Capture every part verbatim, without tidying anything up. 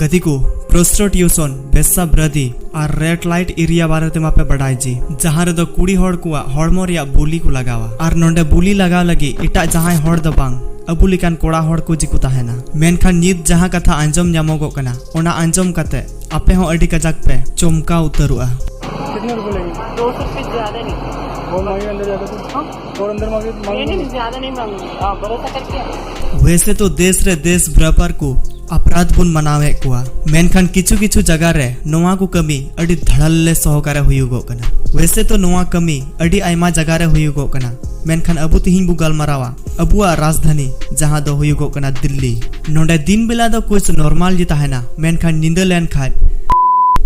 ᱜᱟᱛᱮ ᱠᱚ, ᱯᱨᱚᱥᱴᱤᱴᱤᱭᱩᱥᱚᱱ, ᱵᱮᱥᱥᱟ ᱵᱨᱟᱫᱤ ᱟᱨ red light area ᱵᱟᱨᱮ ᱛᱮ ᱢᱟᱯᱮ ᱵᱟᱰᱟᱭ ᱡᱮ, ᱡᱟᱦᱟᱸ ᱨᱮᱫᱚ ᱠᱩᱲᱤ ᱦᱚᱲ ᱠᱚᱣᱟᱜ ᱦᱚᱲᱢᱚ ᱨᱮᱭᱟᱜ ᱵᱩᱞᱤ ᱠᱚ ᱞᱟᱜᱟᱣᱟ᱾ ᱟᱨ ᱱᱚᱰᱮ ᱵᱩᱞᱤ ᱞᱟᱜᱟᱣ ᱞᱟᱹᱜᱤᱫ ᱮᱴᱟᱜ ᱡᱟᱦᱟᱸᱭ ᱦᱚᱲ ᱫᱚ ᱵᱟᱝ, ᱟᱵᱚ ᱞᱮᱠᱟᱱ ᱠᱚᱲᱟ ᱦᱚᱲ ᱠᱚ ᱡᱮᱠᱚ ᱛᱟᱦᱮᱱᱟ᱾ ᱢᱮᱱᱠᱷᱟᱱ ᱱᱤᱛ ᱡᱟᱦᱟᱸ ᱠᱟᱛᱷᱟ ᱟᱸᱡᱚᱢ ᱧᱟᱢᱚᱜᱚᱜ ᱠᱟᱱᱟ, ᱚᱱᱟ ᱟᱸᱡᱚᱢ ᱠᱟᱛᱮ ᱟᱯᱮ ᱦᱚᱸ ᱟᱹᱰᱤ ᱠᱟᱡᱟᱠ ᱯᱮ ᱪᱚᱢᱠᱟᱣ ᱩᱛᱟᱹᱨᱚᱜᱼᱟ᱾ कितने रुपए लेंगे? दो सौ रुपये ज़्यादा नहीं। और मांगे अंदर जाकर तो। हाँ? और अंदर मांगे नहीं मांगे नहीं, ज़्यादा नहीं मांगूंगी। आप भरोसा करके आओ। वैसे तो देश रे देश बराबर को अपराध बुन ᱢᱟᱱᱟᱣᱮᱫ ᱠᱚᱣᱟ, ᱢᱮᱱᱠᱷᱟᱱ ᱠᱤᱪᱷᱩ ᱠᱤᱪᱷᱩ ᱡᱟᱭᱜᱟ ᱨᱮ ᱱᱚᱣᱟ ᱠᱚ ᱠᱟᱹᱢᱤ ᱟᱹᱰᱤ ᱫᱷᱟᱲᱟᱞᱞᱮ ᱥᱚᱦᱚᱠᱟᱨᱮ ᱦᱩᱭᱩᱜᱚᱜ ᱠᱟᱱᱟ᱾ ᱣᱮᱥᱮ ᱛᱚ ᱱᱚᱣᱟ ᱠᱟᱹᱢᱤ ᱟᱹᱰᱤ ᱟᱭᱢᱟ ᱡᱟᱭᱜᱟ ᱨᱮ ᱦᱩᱭᱩᱜᱚᱜ ᱠᱟᱱᱟ, ᱢᱮᱱᱠᱷᱟᱱ ᱟᱵᱚ ᱛᱤᱦᱤᱧ ᱵᱚ ᱜᱟᱞᱢᱟᱨᱟᱣᱟ ᱟᱵᱚᱣᱟᱜ ᱨᱟᱡᱽᱫᱷᱟᱱᱤ, ᱡᱟᱦᱟᱸ ᱫᱚ ᱦᱩᱭᱩᱜᱚᱜ ᱠᱟᱱᱟ ᱫᱤᱞᱞᱤ᱾ ᱱᱚᱰᱮ ᱫᱤᱱ ᱵᱮᱞᱟ ᱫᱚ ᱠᱩᱪ ᱱᱚᱨᱢᱟᱞ ᱜᱮ ᱛᱟᱦᱮᱱᱟ, ᱢᱮᱱᱠᱷᱟᱱ ᱧᱤᱫᱟᱹ ᱞᱮᱱᱠᱷᱟᱱ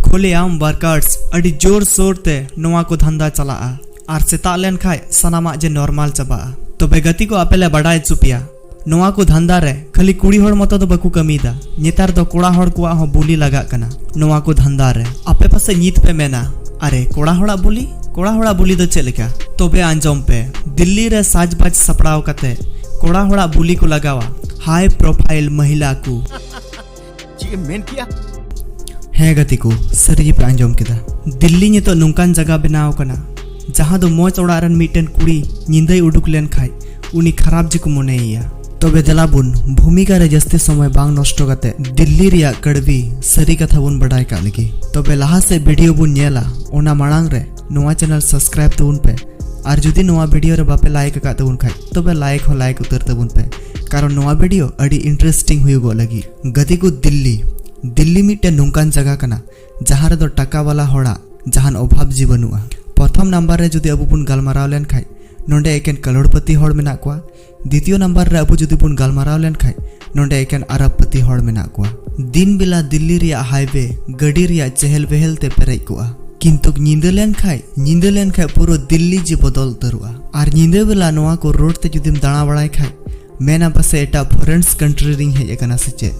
ᱠᱷᱚᱞᱮᱟᱢ ᱣᱟᱨᱠᱟᱨᱥ ᱟᱹᱰᱤ ᱡᱳᱨ ᱥᱳᱨ ᱛᱮ ᱱᱚᱣᱟ ᱠᱚ ᱫᱷᱟᱱᱫᱟ ᱪᱟᱞᱟᱜᱼᱟ᱾ ᱟᱨ ᱥᱮᱛᱟᱜ ᱞᱮᱱᱠᱷᱟᱡ ᱥᱟᱱᱟᱢᱟᱜ ᱡᱮ ᱱᱚᱨᱢᱟᱞ ᱪᱟᱵᱟᱜᱼᱟ᱾ ᱛᱚᱵᱮ ᱜᱟᱛᱮ ᱠᱚ, ᱟᱯᱮ ᱞᱮ ᱵᱟᱰᱟᱭ ᱦᱚᱪᱚ ᱯᱮᱭᱟ, ᱱᱚᱣᱟ ᱠᱚ ᱫᱷᱟᱱᱫᱟ ᱨᱮ ᱠᱷᱟᱹᱞᱤ ᱠᱩᱲᱤ ᱦᱚᱲ ᱢᱚᱛᱚ ᱫᱚ ᱵᱟᱠᱚ ᱠᱟᱹᱢᱤᱭᱮᱫᱟ᱾ ᱱᱮᱛᱟᱨ ᱫᱚ ᱠᱚᱲᱟ ᱦᱚᱲ ᱠᱚᱣᱟᱜ ᱦᱚᱸ ᱵᱩᱞᱤ ᱞᱟᱜᱟᱜ ᱠᱟᱱᱟ ᱱᱚᱣᱟ ᱠᱚ ᱫᱷᱟᱱᱫᱟ ᱨᱮ᱾ ᱟᱯᱮ ᱯᱟᱥᱮᱡ ᱱᱤᱛ ᱯᱮ ᱢᱮᱱᱟ, "ᱟᱨᱮ, ᱠᱚᱲᱟ ᱦᱚᱲᱟᱜ ᱵᱩᱞᱤ? ᱠᱚᱲᱟ ᱦᱚᱲᱟᱜ ᱵᱩᱞᱤ ᱫᱚ ᱪᱮᱫ ᱞᱮᱠᱟ?" ᱛᱚᱵᱮ ᱟᱸᱡᱚᱢ ᱯᱮ, ᱫᱤᱞᱞᱤ ᱨᱮ ᱥᱟᱡᱽᱵᱟᱡᱽ ᱥᱟᱯᱲᱟᱣ ᱠᱟᱛᱮ ᱠᱚᱲᱟ ᱦᱚᱲᱟᱜ ᱵᱩᱞᱤ ᱠᱚ ᱞᱟᱜᱟᱣᱟ ᱦᱟᱭ ᱯᱨᱚᱯᱷᱟᱭᱤᱞ ᱢᱟᱦᱤᱞᱟ ᱠᱚ᱾ ᱪᱮᱫ ᱮᱢ ᱢᱮᱱ ᱠᱮᱜᱼᱟ? ᱦᱮᱸ ᱜᱟᱛᱮ ᱠᱚ, ᱥᱟᱹᱨᱤ ᱜᱮᱯᱮ ᱟᱸᱡᱚᱢ ᱠᱮᱫᱟ᱾ ᱫᱤᱞᱞᱤ ᱱᱤᱛᱚᱜ ᱱᱚᱝᱠᱟᱱ ᱡᱟᱭᱜᱟ ᱵᱮᱱᱟᱣ ᱠᱟᱱᱟ, ᱡᱟᱦᱟᱸ ᱫᱚ ᱢᱚᱡᱽ ᱚᱲᱟᱜ ᱨᱮᱱ ᱢᱤᱫᱴᱮᱱ ᱠᱩᱲᱤ ᱧᱤᱫᱟᱹᱭ ᱩᱰᱩᱠ ᱞᱮᱱ ᱠᱷᱟᱡ ᱩᱱᱤ ᱠᱷᱟᱨᱟᱯ ᱜᱮᱠᱚ ᱢᱚᱱᱮᱭᱮᱭᱟ᱾ ᱛᱚᱵᱮ ᱫᱮᱞᱟ ᱵᱚᱱ ᱵᱷᱩᱢᱤᱠᱟ ᱨᱮ ᱡᱟᱹᱥᱛᱤ ᱥᱚᱢᱚᱭ ᱵᱟᱝ ᱱᱚᱥᱴᱚ ᱠᱟᱛᱮ ᱫᱤᱞᱞᱤ ᱨᱮᱭᱟᱜ ᱠᱟᱹᱲᱵᱤ ᱥᱟᱹᱨᱤ ᱠᱟᱛᱷᱟ ᱵᱚᱱ ᱵᱟᱰᱟᱭ ᱠᱟᱜ ᱞᱮᱜᱮ᱾ ᱛᱚᱵᱮ ᱞᱟᱦᱟ ᱥᱮᱫ ᱵᱷᱤᱰᱤᱭᱳ ᱵᱚᱱ ᱧᱮᱞᱟ, ᱚᱱᱟ ᱢᱟᱲᱟᱝ ᱨᱮ ᱱᱚᱣᱟ ᱪᱮᱱᱮᱞ ᱥᱟᱵᱥᱠᱨᱟᱭᱤᱵ ᱛᱟᱵᱚᱱ ᱯᱮ᱾ ᱟᱨ ᱡᱩᱫᱤ ᱱᱚᱣᱟ ᱵᱷᱤᱰᱤᱭᱳ ᱨᱮ ᱵᱟᱯᱮ ᱞᱟᱭᱤᱠ ᱟᱠᱟᱫ ᱛᱟᱵᱚᱱ ᱠᱷᱟᱡ, ᱛᱚᱵᱮ ᱞᱟᱭᱤᱠ ᱦᱚᱸ ᱞᱟᱭᱤᱠ ᱩᱛᱟᱹᱨ ᱛᱟᱵᱚᱱ ᱯᱮ, ᱠᱟᱨᱚᱱ ᱱᱚᱣᱟ ᱵᱷᱤᱰᱤᱭᱳ ᱟᱹᱰᱤ ᱤᱱᱴᱟᱨᱮᱥᱴᱤᱝ ᱦᱩᱭᱩᱜᱚᱜ ᱞᱟᱹᱜᱤᱫ᱾ ᱜᱟᱛᱮ ᱠᱚ, ᱫᱤᱞᱞᱤ, ᱫᱤᱞᱞᱤ ᱢᱤᱫᱴᱮᱱ ᱱᱚᱝᱠᱟᱱ ᱡᱟᱭᱜᱟ ᱠᱟᱱᱟ, ᱡᱟᱦᱟᱸ ᱨᱮᱫᱚ ᱴᱟᱠᱟ ᱵᱟᱞᱟ ᱦᱚᱲᱟᱜ ᱡᱟᱦᱟᱱ ᱚᱵᱷᱟᱵᱽ ᱡᱤ ᱵᱟᱹᱱᱩᱜᱼᱟ᱾ ᱯᱨᱚᱛᱷᱚᱢ ᱱᱟᱢᱵᱟᱨ ᱨᱮ ᱡᱩᱫᱤ ᱟᱵᱚ ᱵᱚᱱ ᱜᱟᱞᱢᱟᱨᱟᱣ ᱞᱮᱱᱠᱷᱟᱡ, ᱱᱚᱰᱮ ᱮᱠᱮᱱ ᱠᱟᱞᱳᱲᱯᱟᱹᱛᱤ ᱦᱚᱲ ᱢᱮᱱᱟᱜ ᱠᱚᱣᱟ᱾ ᱫᱤᱛᱤᱭᱚ ᱱᱟᱢᱵᱟᱨ ᱨᱮ ᱟᱵᱚ ᱡᱩᱫᱤ ᱵᱚᱱ ᱜᱟᱞᱢᱟᱨᱟᱣ ᱞᱮᱱᱠᱷᱟᱡ, ᱱᱚᱰᱮ ᱮᱠᱮᱱ ᱟᱨᱚᱵᱯᱟᱹᱛᱤ ᱦᱚᱲ ᱢᱮᱱᱟᱜ ᱠᱚᱣᱟ᱾ ᱫᱤᱱ ᱵᱮᱞᱟ ᱫᱤᱞᱞᱤ ᱨᱮᱭᱟᱜ ᱦᱟᱭᱣᱮ ᱜᱟᱹᱰᱤ ᱨᱮᱭᱟᱜ ᱪᱮᱦᱮᱞ ᱵᱮᱦᱮᱞ ᱛᱮ ᱯᱮᱨᱮᱡ ᱠᱚᱜᱼᱟ, ᱠᱤᱱᱛᱩ ᱧᱤᱫᱟᱹ ᱞᱮᱱᱠᱷᱟᱡ, ᱧᱤᱫᱟᱹ ᱞᱮᱱᱠᱷᱟᱡ ᱯᱩᱨᱟᱹ ᱫᱤᱞᱞᱤ ᱡᱤ ᱵᱚᱫᱚᱞ ᱩᱛᱟᱹᱨᱚᱜᱼᱟ᱾ ᱟᱨ ᱧᱤᱫᱟᱹ ᱵᱮᱞᱟ ᱱᱚᱣᱟ ᱠᱚ ᱨᱳᱰ ᱛᱮ ᱡᱩᱫᱤᱢ ᱫᱟᱬᱟ ᱵᱟᱲᱟᱭ ᱠᱷᱟᱡ, ᱢᱮᱱᱟ ᱯᱟᱥᱮ ᱮᱴᱟᱜ ᱯᱷᱚᱨᱮᱱᱥ ᱠᱟᱱᱴᱨᱤ ᱨᱤᱧ ᱦᱮᱡ ᱟᱠᱟᱱᱟ ᱥᱮ ᱪᱮᱫ᱾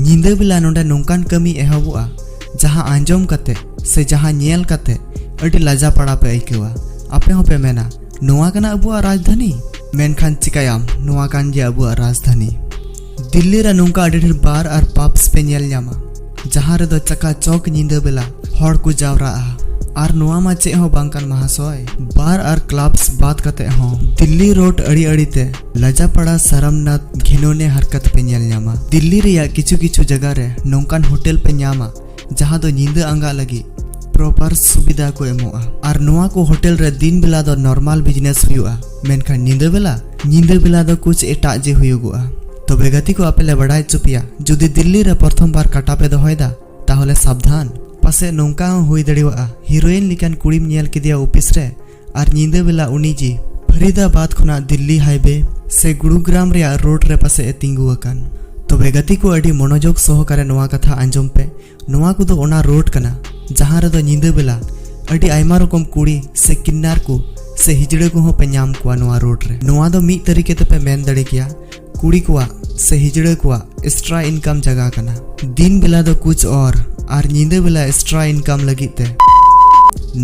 ᱧᱤᱫᱟᱹ ᱵᱮᱞᱟ ᱱᱚᱰᱮ ᱱᱚᱝᱠᱟᱱ ᱠᱟᱹᱢᱤ ᱮᱦᱚᱵᱚᱜᱼᱟ, ᱡᱟᱦᱟᱸ ᱟᱸᱡᱚᱢ ᱠᱟᱛᱮ ᱥᱮ ᱡᱟᱦᱟᱸ ᱧᱮᱞ ᱠᱟᱛᱮ ᱟᱹᱰᱤ ᱞᱟᱡᱟ ᱯᱟᱲᱟ ᱯᱮ ᱟᱹᱭᱠᱟᱹᱣᱟ᱾ ᱟᱯᱮ ᱦᱚᱸᱯᱮ ᱢᱮᱱᱟ, "ᱱᱚᱣᱟ ᱠᱟᱱᱟ ᱟᱵᱚᱣᱟᱜ ᱨᱟᱡᱽᱫᱷᱟᱱᱤ?" ᱢᱮᱱᱠᱷᱟᱱ ᱪᱤᱠᱟᱹᱭᱟᱢ, ᱱᱚᱣᱟ ᱠᱟᱱ ᱜᱮᱭᱟ ᱟᱵᱚᱣᱟᱜ ᱨᱟᱡᱽᱫᱷᱟᱱᱤ᱾ ᱫᱤᱞᱞᱤ ᱨᱮ ᱱᱚᱝᱠᱟ ᱟᱹᱰᱤ ᱰᱷᱮᱨ ᱵᱟᱨ ᱟᱨ ᱯᱟᱵᱥ ᱯᱮ ᱧᱮᱞ ᱧᱟᱢᱟ, ᱡᱟᱦᱟᱸ ᱨᱮᱫᱚ ᱪᱟᱠᱟ ᱪᱚᱠ ᱧᱤᱫᱟᱹ ᱵᱮᱞᱟ ᱦᱚᱲ ᱠᱚ ᱡᱟᱣᱨᱟᱜᱼᱟ᱾ ᱟᱨ ᱱᱚᱣᱟ ᱢᱟ ᱪᱮᱫ ᱦᱚᱸ ᱵᱟᱝ ᱠᱟᱱ ᱢᱟᱦᱟᱥᱚᱭ, ᱵᱟᱨ ᱟᱨ ᱠᱞᱟᱵᱥ ᱵᱟᱫ ᱠᱟᱛᱮ ᱦᱚᱸ ᱫᱤᱞᱞᱤ ᱨᱳᱰ ᱟᱲᱤ ᱟᱲᱤ ᱛᱮ ᱞᱟᱡᱟᱯᱟᱲᱟ ᱥᱟᱨᱟᱢᱱᱟᱛᱷ ᱜᱷᱤᱱᱚᱱᱮ ᱦᱟᱨᱠᱟᱛ ᱯᱮ ᱧᱮᱞ ᱧᱟᱢᱟ᱾ ᱫᱤᱞᱞᱤ ᱨᱮᱭᱟᱜ ᱠᱤᱪᱷᱩ ᱠᱤᱪᱷᱩ ᱡᱟᱭᱜᱟ ᱨᱮ ᱱᱚᱝᱠᱟᱱ ᱦᱳᱴᱮᱞ ᱯᱮ ᱧᱟᱢᱟ ᱡᱟᱦᱟᱸ ᱫᱚ ᱧᱤᱫᱟᱹ ᱟᱸᱜᱟᱜ ᱞᱟᱹᱜᱤᱫ ᱯᱨᱚᱯᱟᱨ ᱥᱩᱵᱤᱫᱷᱟ ᱠᱚ ᱮᱢᱚᱜᱼᱟ᱾ ᱟᱨ ᱱᱚᱣᱟ ᱠᱚ ᱦᱳᱴᱮᱞ ᱨᱮ ᱫᱤᱱ ᱵᱮᱞᱟ ᱫᱚ ᱱᱚᱨᱢᱟᱞ ᱵᱤᱡᱽᱱᱮᱥ ᱦᱩᱭᱩᱜᱼᱟ, ᱢᱮᱱᱠᱷᱟᱱ ᱧᱤᱫᱟᱹ ᱵᱮᱞᱟ, ᱧᱤᱫᱟᱹ ᱵᱮᱞᱟ ᱫᱚ ᱠᱩᱪ ᱮᱴᱟᱜ ᱡᱮ ᱦᱩᱭᱩᱜᱚᱜᱼᱟ᱾ ᱛᱚᱵᱮ ᱜᱟᱛᱮ ᱠᱚ, ᱟᱯᱮ ᱞᱮ ᱵᱟᱲᱟᱭ ᱦᱚᱪᱚ ᱯᱮᱭᱟ, ᱡᱩᱫᱤ ᱫᱤᱞᱞᱤ ᱨᱮ ᱯᱨᱚᱛᱷᱚᱢ ᱵᱟᱨ ᱠᱟᱴᱟ ᱯᱮ ᱫᱚᱦᱚᱭᱮᱫᱟ, ᱛᱟᱦᱚᱞᱮ ᱥᱟᱵᱫᱷᱟᱱ᱾ ᱯᱟᱥᱮᱡ ᱱᱚᱝᱠᱟ ᱦᱚᱸ ᱦᱩᱭ ᱫᱟᱲᱮᱭᱟᱜᱼᱟ, ᱦᱤᱨᱳᱭᱤᱱ ᱞᱮᱠᱟᱱ ᱠᱩᱲᱤᱢ ᱧᱮᱞ ᱠᱮᱫᱮᱭᱟ ᱚᱯᱷᱤᱥ ᱨᱮ, ᱟᱨ ᱧᱤᱫᱟᱹ ᱵᱮᱞᱟ ᱩᱱᱤ ᱡᱤ ᱯᱷᱟᱨᱤᱫᱟᱵᱟᱫᱽ ᱠᱷᱚᱱᱟᱜ ᱫᱤᱞᱞᱤ ᱦᱟᱭᱣᱮ ᱥᱮ ᱜᱩᱨᱩᱜᱨᱟᱢ ᱨᱮᱭᱟᱜ ᱨᱳᱰ ᱨᱮ ᱯᱟᱥᱮᱡ ᱮ ᱛᱤᱸᱜᱩ ᱟᱠᱟᱱ᱾ ᱛᱚᱵᱮ ᱜᱟᱛᱮ ᱠᱚ, ᱟᱹᱰᱤ ᱢᱚᱱᱚᱡᱳᱜᱽ ᱥᱚᱦᱚᱠᱟᱨᱮ ᱱᱚᱣᱟ ᱠᱟᱛᱷᱟ ᱟᱸᱡᱚᱢ ᱯᱮ, ᱱᱚᱣᱟ ᱠᱚᱫᱚ ᱚᱱᱟ ᱨᱳᱰ ᱠᱟᱱᱟ ᱡᱟᱦᱟᱸ ᱨᱮᱫᱚ ᱧᱤᱫᱟᱹ ᱵᱮᱞᱟ ᱟᱹᱰᱤ ᱟᱭᱢᱟ ᱨᱚᱠᱚᱢ ᱠᱩᱲᱤ ᱥᱮ ᱠᱤᱱᱱᱟᱨ ᱠᱚ ᱥᱮ ᱦᱤᱡᱲᱟᱹ ᱠᱚᱦᱚᱸ ᱯᱮ ᱧᱟᱢ ᱠᱚᱣᱟ ᱱᱚᱣᱟ ᱨᱳᱰ ᱨᱮ᱾ ᱱᱚᱣᱟ ᱫᱚ ᱢᱤᱫ ᱛᱟᱹᱨᱤᱠᱟ ᱛᱮᱯᱮ ᱢᱮᱱ ᱫᱟᱲᱮ ᱠᱮᱭᱟ ᱠᱩᱲᱤ ᱠᱚᱣᱟᱜ ᱥᱮ ᱦᱤᱡᱲᱟᱹ ᱠᱚᱣᱟᱜ ᱮᱠᱥᱴᱨᱟ ᱤᱱᱠᱟᱢ ᱡᱟᱭᱜᱟ ᱠᱟᱱᱟ᱾ ᱫᱤᱱ ᱵᱮᱞᱟ ᱫᱚ ᱠᱩᱪ ᱚᱨ ᱟᱨ ᱧᱤᱫᱟᱹ ᱵᱮᱞᱟ ᱮᱠᱥᱴᱨᱟ ᱤᱱᱠᱟᱢ ᱞᱟᱹᱜᱤᱫ ᱛᱮ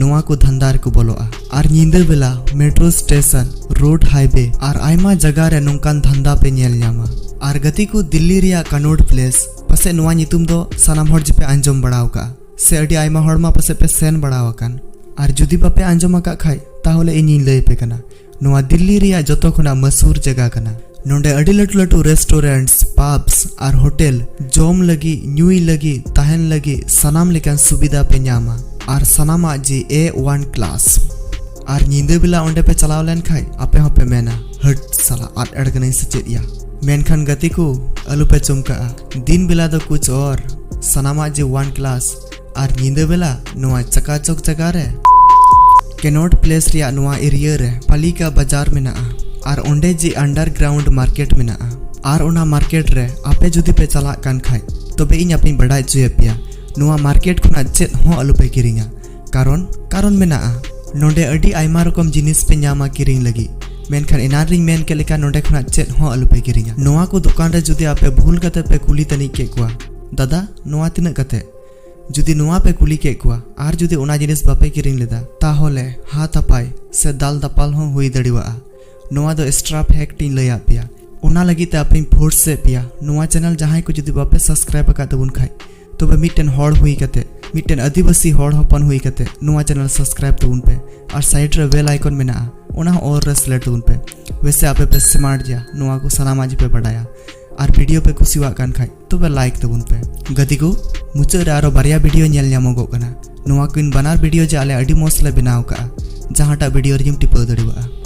ᱱᱚᱣᱟ ᱠᱚ ᱫᱷᱟᱱᱫᱟ ᱨᱮᱠᱚ ᱵᱚᱞᱚᱜᱼᱟ᱾ ᱟᱨ ᱧᱤᱫᱟᱹ ᱵᱮᱞᱟ ᱢᱮᱴᱨᱳ ᱥᱴᱮᱥᱚᱱ, ᱨᱳᱰ ᱦᱟᱭᱣᱮ ᱟᱨ ᱟᱭᱢᱟ ᱡᱟᱭᱜᱟ ᱨᱮ ᱱᱚᱝᱠᱟᱱ ᱫᱷᱟᱱᱫᱟ ᱯᱮ ᱧᱮᱞ ᱧᱟᱢᱟ᱾ ᱟᱨ ᱜᱟᱛᱮ ᱠᱚ, ᱫᱤᱞᱞᱤ ᱨᱮᱭᱟᱜ ᱠᱟᱱᱚᱰ ᱯᱞᱮᱥ, ᱯᱟᱥᱮᱡ ᱱᱚᱣᱟ ᱧᱩᱛᱩᱢ ᱫᱚ ᱥᱟᱱᱟᱢ ᱦᱚᱲ ᱡᱮᱯᱮ ᱟᱸᱡᱚᱢ ᱵᱟᱲᱟ ᱟᱠᱟᱫᱼᱟ, ᱥᱮ ᱟᱹᱰᱤ ᱟᱭᱢᱟ ᱦᱚᱲ ᱢᱟ ᱯᱟᱥᱮᱡ ᱯᱮ ᱥᱮᱱ ᱵᱟᱲᱟ ᱟᱠᱟᱱ᱾ ᱟᱨ ᱡᱩᱫᱤ ᱵᱟᱯᱮ ᱟᱸᱡᱚᱢ ᱟᱠᱟᱫ ᱠᱷᱟᱡ, ᱛᱟᱦᱚᱞᱮ ᱤᱧᱤᱧ ᱞᱟᱹᱭ ᱟᱯᱮ ᱠᱟᱱᱟ᱾ ᱱᱚᱣᱟ ᱫᱤᱞᱞᱤ ᱨᱮᱭᱟᱜ ᱡᱚᱛᱚ ᱠᱷᱚᱱᱟᱜ ᱢᱟᱥᱦᱩᱨ ᱡᱟᱭᱜᱟ ᱠᱟᱱᱟ᱾ ᱱᱚᱰᱮ ᱟᱹᱰᱤ ᱞᱟᱹᱴᱩ ᱞᱟᱹᱴᱩ ᱨᱮᱥᱴᱩᱨᱮᱱᱴᱥ, ᱯᱟᱵᱥ ᱟᱨ ᱦᱳᱴᱮᱞ, ᱡᱚᱢ ᱞᱟᱹᱜᱤᱫ, ᱧᱩᱭ ᱞᱟᱹᱜᱤᱫ, ᱛᱟᱦᱮᱱ ᱞᱟᱹᱜᱤᱫ ᱥᱟᱱᱟᱢ ᱞᱮᱠᱟᱱ ᱥᱩᱵᱤᱫᱷᱟ ᱯᱮ ᱧᱟᱢᱟ᱾ ᱟᱨ ᱥᱟᱱᱟᱢᱟᱜ ᱡᱮ ᱮ ᱚᱣᱟᱱ ᱠᱞᱟᱥ᱾ ᱟᱨ ᱧᱤᱫᱟᱹ ᱵᱮᱞᱟ ᱚᱸᱰᱮ ᱯᱮ ᱪᱟᱞᱟᱣ ᱞᱮᱱ ᱠᱷᱟᱡ, ᱟᱯᱮ ᱦᱚᱸᱯᱮ ᱢᱮᱱᱟ, "ᱦᱟᱹᱴ ᱥᱟᱞᱟ, ᱟᱫ ᱮᱲ ᱠᱟᱹᱱᱟᱹᱧ ᱥᱮ ᱪᱮᱫ ᱭᱟ?" ᱢᱮᱱᱠᱷᱟᱱ ᱜᱟᱛᱮ ᱠᱚ, ᱟᱞᱚᱯᱮ ᱪᱚᱢᱠᱟᱜᱼᱟ᱾ ᱫᱤᱱ ᱵᱮᱞᱟ ᱫᱚ ᱠᱩᱪ ᱚᱨ, ᱥᱟᱱᱟᱢᱟᱜ ᱡᱮ ᱚᱣᱟᱱ ᱠᱞᱟᱥ, ᱟᱨ ᱧᱤᱫᱟᱹ ᱵᱮᱞᱟ ᱱᱚᱣᱟ ᱪᱟᱠᱟᱪᱚᱠ ᱡᱟᱭᱜᱟ ᱨᱮ ᱠᱮᱱᱚᱰ ᱯᱞᱮᱥ ᱨᱮᱭᱟᱜ ᱱᱚᱣᱟ ᱮᱨᱤᱭᱟ ᱨᱮ ᱯᱟᱞᱤᱠᱟ ᱵᱟᱡᱟᱨ ᱢᱮᱱᱟᱜᱼᱟ᱾ ᱟᱨ ᱚᱸᱰᱮ ᱡᱮ ᱟᱱᱰᱟᱨᱜᱨᱟᱣᱩᱱᱰ ᱢᱟᱨᱠᱮᱴ ᱢᱮᱱᱟᱜᱼᱟ᱾ ᱟᱨ ᱚᱱᱟ ᱢᱟᱨᱠᱮᱴ ᱨᱮ ᱟᱯᱮ ᱡᱩᱫᱤ ᱯᱮ ᱪᱟᱞᱟᱜ ᱠᱟᱱ ᱠᱷᱟᱡ, ᱛᱚᱵᱮ ᱤᱧ ᱟᱯᱮᱧ ᱵᱟᱰᱟᱭ ᱦᱚᱪᱚᱭᱮᱫ ᱯᱮᱭᱟ, ᱱᱚᱣᱟ ᱢᱟᱨᱠᱮᱴ ᱠᱷᱚᱱᱟᱜ ᱪᱮᱫ ᱦᱚᱸ ᱟᱞᱚᱯᱮ ᱠᱤᱨᱤᱧᱟ᱾ ᱠᱟᱨᱚᱱ, ᱠᱟᱨᱚᱱ ᱢᱮᱱᱟᱜᱼᱟ, ᱱᱚᱰᱮ ᱟᱹᱰᱤ ᱟᱭᱢᱟ ᱨᱚᱠᱚᱢ ᱡᱤᱱᱤᱥ ᱯᱮ ᱧᱟᱢᱟ ᱠᱤᱨᱤᱧ ᱞᱟᱹᱜᱤᱫ᱾ ᱢᱮᱱᱠᱷᱟᱱ ᱮᱱᱟᱱ ᱨᱤᱧ ᱢᱮᱱ ᱠᱮᱫ ᱞᱮᱠᱟ, ᱱᱚᱰᱮ ᱠᱷᱚᱱᱟᱜ ᱪᱮᱫ ᱦᱚᱸ ᱟᱞᱚᱯᱮ ᱠᱤᱨᱤᱧᱟ᱾ ᱱᱚᱣᱟ ᱠᱚ ᱫᱚᱠᱟᱱ ᱨᱮ ᱡᱩᱫᱤ ᱟᱯᱮ ᱵᱷᱩᱞ ᱠᱟᱛᱮ ᱯᱮ ᱠᱩᱞᱤ ᱛᱟᱹᱱᱤᱡ ᱠᱮᱫ ᱠᱚᱣᱟ, "ᱫᱟᱫᱟ, ᱱᱚᱣᱟ ᱛᱤᱱᱟᱹᱜ ᱠᱟᱛᱮ?" ᱡᱩᱫᱤ ᱱᱚᱣᱟ ᱯᱮ ᱠᱩᱞᱤ ᱠᱮᱫ ᱠᱚᱣᱟ ᱟᱨ ᱡᱩᱫᱤ ᱚᱱᱟ ᱡᱤᱱᱤᱥ ᱵᱟᱯᱮ ᱠᱤᱨᱤᱧ ᱞᱮᱫᱟ, ᱛᱟᱦᱚᱞᱮ ᱦᱟᱛᱟᱯᱟᱭ ᱥᱮ ᱫᱟᱞ ᱫᱟᱯᱟᱞ ᱦᱚᱸ ᱦᱩᱭ ᱫᱟᱲᱮᱭᱟᱜᱼᱟ᱾ ᱱᱚᱣᱟ ᱫᱚ ᱮᱠᱥᱴᱨᱟ ᱯᱷᱮᱠᱴ ᱤᱧ ᱞᱟᱹᱭᱟᱫ ᱯᱮᱭᱟ, ᱚᱱᱟ ᱞᱟᱹᱜᱤᱫ ᱛᱮ ᱟᱯᱮᱧ ᱯᱷᱳᱨᱥ ᱮᱫ ᱯᱮᱭᱟ᱾ ᱱᱚᱣᱟ ᱪᱮᱱᱮᱞ ᱡᱟᱦᱟᱸᱭ ᱠᱚ ᱡᱩᱫᱤ ᱵᱟᱯᱮ ᱥᱟᱵᱥᱠᱨᱟᱭᱤᱵ ᱟᱠᱟᱫ ᱛᱟᱵᱚᱱ ᱠᱷᱟᱡ, ᱛᱚᱵᱮ ᱢᱤᱫᱴᱮᱱ ᱦᱚᱲ ᱦᱩᱭ ᱠᱟᱛᱮ, ᱢᱤᱫᱴᱮᱱ ᱟᱹᱫᱤᱵᱟᱹᱥᱤ ᱦᱚᱲ ᱦᱚᱯᱚᱱ ᱦᱩᱭ ᱠᱟᱛᱮ ᱱᱚᱣᱟ channel subscribe ᱛᱟᱵᱚᱱ ᱯᱮ ᱟᱨ side ᱨᱮ bell icon ᱢᱮᱱᱟᱜᱼᱟ, ᱚᱱᱟ ᱦᱚᱸ all ᱨᱮ ᱥᱮᱞᱮᱫ ᱛᱟᱵᱚᱱ ᱯᱮ᱾ ᱣᱮᱥᱮ ᱟᱯᱮ ᱯᱮ smart ᱜᱮᱭᱟ, ᱱᱚᱣᱟ ᱠᱚ ᱥᱟᱱᱟᱢᱟᱜ ᱡᱮ ᱯᱮ ᱵᱟᱰᱟᱭᱟ᱾ ᱟᱨ video ᱯᱮ ᱠᱩᱥᱤᱣᱟᱜ ᱠᱟᱱ ᱠᱷᱟᱡ ᱛᱚᱵᱮ like ᱛᱟᱵᱚᱱ ᱯᱮ᱾ ᱜᱟᱛᱮ ᱠᱚ, ᱢᱩᱪᱟᱹᱫ ᱨᱮ ᱟᱨᱚ ᱵᱟᱨᱭᱟ video ᱧᱮᱞ ᱧᱟᱢᱚᱜᱚᱜ ᱠᱟᱱᱟ᱾ ᱱᱚᱣᱟ ᱠᱤᱱ ᱵᱟᱱᱟᱨ video ᱡᱮ ᱟᱞᱮ ᱟᱹᱰᱤ ᱢᱚᱸᱡᱽ ᱞᱮ ᱵᱮᱱᱟᱣ ᱠᱟᱜᱼᱟ, ᱡᱟᱦᱟᱸᱴᱟᱜ video ᱨᱮᱜᱮᱢ ᱴᱤᱯᱟᱹᱣ ᱫᱟᱲᱮᱣᱟᱜᱼᱟ᱾